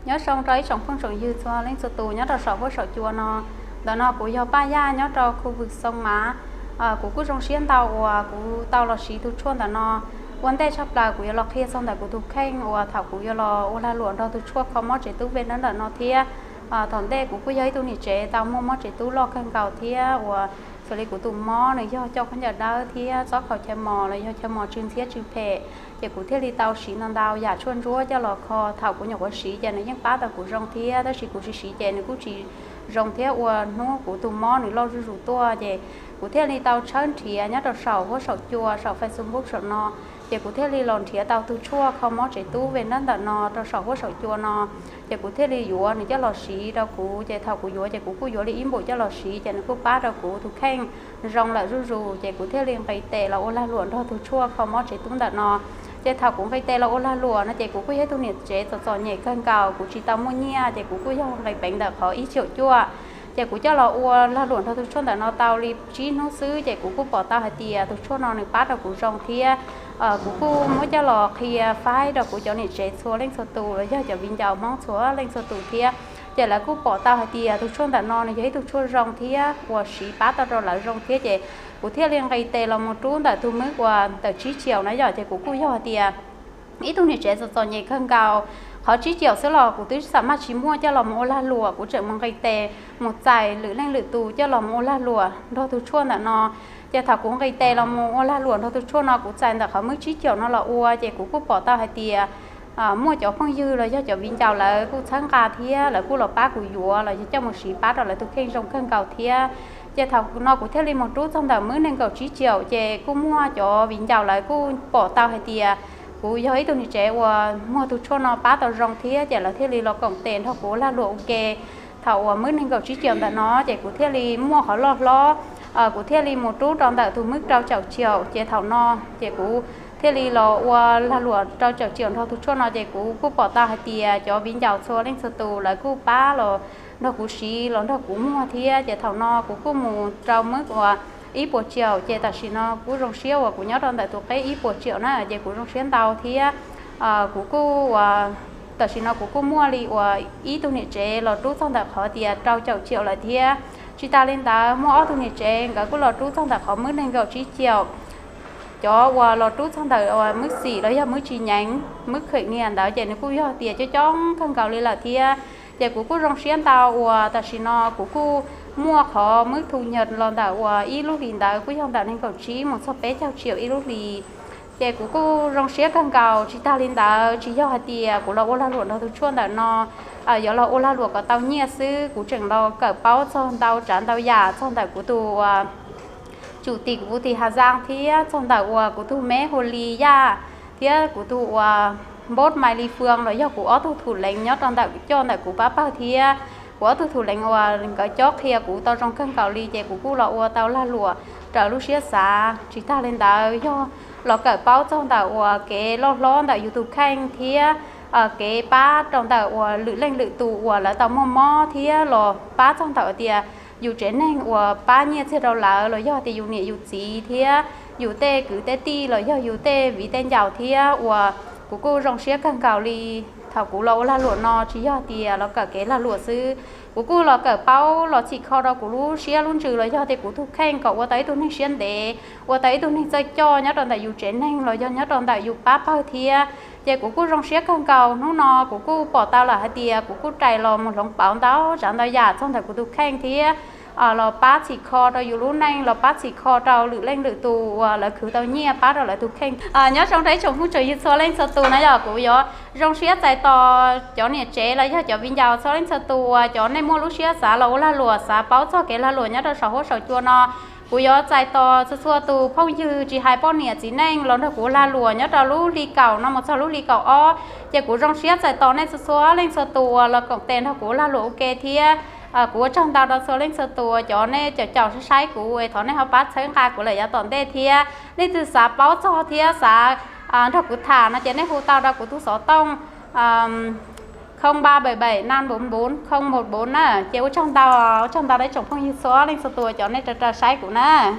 Nyob zoo rau ib tsoom phooj tsoom ywg txhua leej txhua tus nyob rau saum huab saum cua no. Ntawm no kuv yog Paj Yaj nyob rau khu vwm Xoo Mav. Kuv kuj zoo siab ntau uas kuv tau los siv tus tshuaj ntawm no. Ua ntej tshaj plaws kuv yuav los qhia txog ntawm kuv tus kheej uas thaum kuv yuav los ua lag luam nrog tus tshuaj kho mob tsev tub Venab ntawm no thiab. Thaum ntej kuv kuj yog ib tug niam tsev tau muaj mob tsev tub loj kawg nkaus thiab uas xws li kuv tus mob nws yog coj khaub ncaws dawb thiab txob khaus chaw mos los yog chaw mos tsw ntxhiab tsw phem, ces kuv thiaj li tau siv ntau ntau yam tshuaj ntsuab coj los kho. Thaum kuv nyuam qhuav siv ces nws yeej pab tau kuv zoo thiab, tab sis kuv tsis siv ces nws kuj tsis zoo thiab ua hnub kuv tus mob nws loj zuj zus tuaj, ces kuv thiaj li tau tshawb nrhiav nyob rau saum huab saum cua saum Facebook saum no. Ces kuv thiaj li los nrhiav tau tus tshuaj kho mob tsev tub Venab ntawm no rau saum huab saum cua no. Ces kuv thiaj li yuav nws coj los siv rau kuv, ces thaum kuv yuav ces kuv kuj yuav li ib npum coj los siv, ces nws kuj pab rau kuv tus kheej zoo lawm zuj zus, ces kuv thiaj li nqis tes los ua lag luam nrog tus tshuaj kho mob tsev tub ntawm no. Ces thaum kuv nqis tes los ua lag luam no ces kuv kuj yog ib tug niam tsev txom txom nyem kawg nkaus, kuv tsis tau muaj nyiaj, ces kuv kuj yog nqis peev ntawm qhov ib caum cuaj. Ces kuv coj los ua lag luam nrog tus tshuaj ntawm no tau li tsib hnub xwb, ces kuv kuj pom tau hais tias tus tshuaj no nws pab rau kuv zoo thiab. Kuv kuj muab coj los qhia faib rau kuv cov niam tsev txhua leej txhua tus los yog cov viv ncaus Hmoob txhua leej txhua tus thiab. Ces lawv kuj pom tau hais tias tus tshuaj ntawm no nws yog ib tug tshuaj zoo thiab uas siv pab tau rau lawv zoo thiab, ces kuv thiaj li nqis tes los mus rub ntawm tus mwb uas ntawm tsib caum na yom. Ces kuv kuj yog hais tias ib tug niam tsev txom txom nyem kawg nkaus, qhov tsib caum xwb los kuv twb xam maj tsis muaj coj los mus ua lag luam, kuv tseem mus nqis tes mus txais lwm leej lwm tus coj los mus ua lag luam nrog tus tshuaj ntawm no. Ces thaum kuv nqis tes los mus ua lag luam nrog tus tshuaj no kuv txais ntawm qhov mwb tsib caum no los ua, ces kuv kuj pom tau hais tias muaj cov phooj ywg los yog cov viv ncaus lawv kuj txhawb nqa thiab lawv kuj los pab kuv yuav los yog coj mus siv pab rau lawv tus kheej zoo kawg nkaus thiab. Ces thaum no kuv thiaj li mus rub txog ntawm mwb nees nkaum tsib caum, ces kuj muaj cov viv ncaus lawv kuj pom tau hais tias kuv yog ib tug niam tsev uas muag tus tshuaj no pab tau zoo thiab, ces lawv thiaj li los koom tes nrog kuv lag luam ua ke. Thaum uas mwb nees nkaum tsib caum ntawm no ces kuv thiaj li muaj qhov loj hlob, kuv thiaj li mus rub rau ntawm tus mwb rau caum caum, ces thaum no ces kuv thiaj li los ua lag luam rau caum caum nrog tus tshuaj no, ces kuv kuj pom tau hais tias cov viv ncaus txhua leej txhua tus lawv kuj pab los nrog kuv siv los nrog kuv muag thiab. Ces thaum no kuv kuj mus rau mwb uas ib puas caum, ces tam sim no kuv zoo siab uas kuv nyob rau ntawm tus qeb ib puas caum na, ces kuv zoo siab ntau thiab. Kuv kuj uas tam sim no kuv kuj muaj li uas ib tug niam tsev los rub txog ntawm qhov tias rau caum caum lawm thiab. Tsis tas li ntawd muaj ob tug niam tsev nkawd kuj los rub txog ntawm qhov mwb nees nkaum tsib caum. Cov uas los rub txog ntawm uas mwb xim los yog mwb tsis nyeev, mwb khwm nias ntawd ces nws kuj yog tias coob coob kawg nkaus li lawm thiab. Ces kuv kuj zoo siab ntau uas tam sim no kuv kuj muaj qhov mwb thu nyas los ntawm uas ib lub hlis ntawd kuj yog ntawm nees nkaum tsib mus txog peb caug caum ib lub hlis. Ces kuv kuj zoo siab kawg nkaus. Tsis tas li ntawd tsis yog hais tias kuv los ua lag luam nrog tus tshuaj ntawm no yuav los ua lag luam kom tau nyiaj xwb, kuv tseem los kawm paub txog ntau tsav ntau yam txog ntawm kuv tus uas tsum tim kuv tus tim Has Zaas thiab txog ntawm uas kuv tus me Hu Li Yaj thiab kuv tus uas Npoj Maiv Lis Fwm los yog kuv ob tug thum leev nyob rau ntawm coj ntawm kuv pab pawg thiab. Kuv ob tug thum leev uas nkawd cob qhia kuv tau zoo kawg nkaus li, ces kuv kuj los ua tau lag luam raws lub siab xav. Tsis tas li ntawd yog los kawm paub txog ntawm uas kev loj hlob ntawm yus tus kheej thiab kev pab rau ntawm uas lwm leej lwm tus uas lawv tau muaj mob thiab los pab txog ntawm tias yus tsev neeg uas pab nyiaj txiag rau lawv los yog tias yus niam yus txiv thiab yus tej kwv tej tij los yog yus tej viv tej ncaus thiab uas kuv kuj zoo siab kawg nkaus li. Thaum kuv los ua lag luam no tsis yog tias los kawm kev lag luam xwb, kuv kuj los kawm paub los txhim kho rau kuv lub siab lub ntsws los yog tias kuv tus kheej kom ua tau ib tug neeg siab ntev, ua tau ib tug neeg txawj coj nyob rau ntawm yus tsev neeg los yog nyob rau ntawm yus pab pawg thiab. Ces kuv kuj zoo siab kawg nkaus hnub no kuv kuj pom tau lawm hais tias kuv kuj rais los mus hloov pauv ntau tsav ntau yam txog ntawm kuv tus kheej thiab los pab txhim kho rau yus lub neej, los pab txhim kho rau lwm leej lwm tus uas lawv khwv tau nyiaj pab rau lawv tus kheej. Nyob zoo rau ib tsoom phooj tsoom ywg txhua leej txhua tus na yom, kuv yuav zoo siab txais tos cov niam tsev los yog cov viv ncaus txhua leej txhua tus uas cov nej muaj lub siab xav los ua lag luam, xav paub txog kev lag luam nyob rau saum huab saum cua no. Kuv yuav txais tos txhua txhua tus phooj ywg tsis hais poj niam txiv neej los nrog kuv lag luam nyob rau lub hli kaum no mus txog lub hli kaum ob. Ces kuv zoo siab txais tos nej txhua txhua leej txhua tus uas los koom tes nrog kuv lag luam ua ke thiab. Kuv ua tsaug ntau rau txhua leej txhua tus uas cov nej caum caum saib saib kuv es thov nej ho pab txhawb nqa kuv lawm yav tom ntej thiab. Leej twg xav paub txog thiab xav nrog kuv tham no ces nej hu tau rau kuv tus xov tooj không ba bảy bảy năm bốn bốn không một bốn na. Ces ua tsaug ntau, ua tsaug ntau rau ib tsoom phooj ywg txhua leej txhua tus uas cov nej raws raws saib kuv na.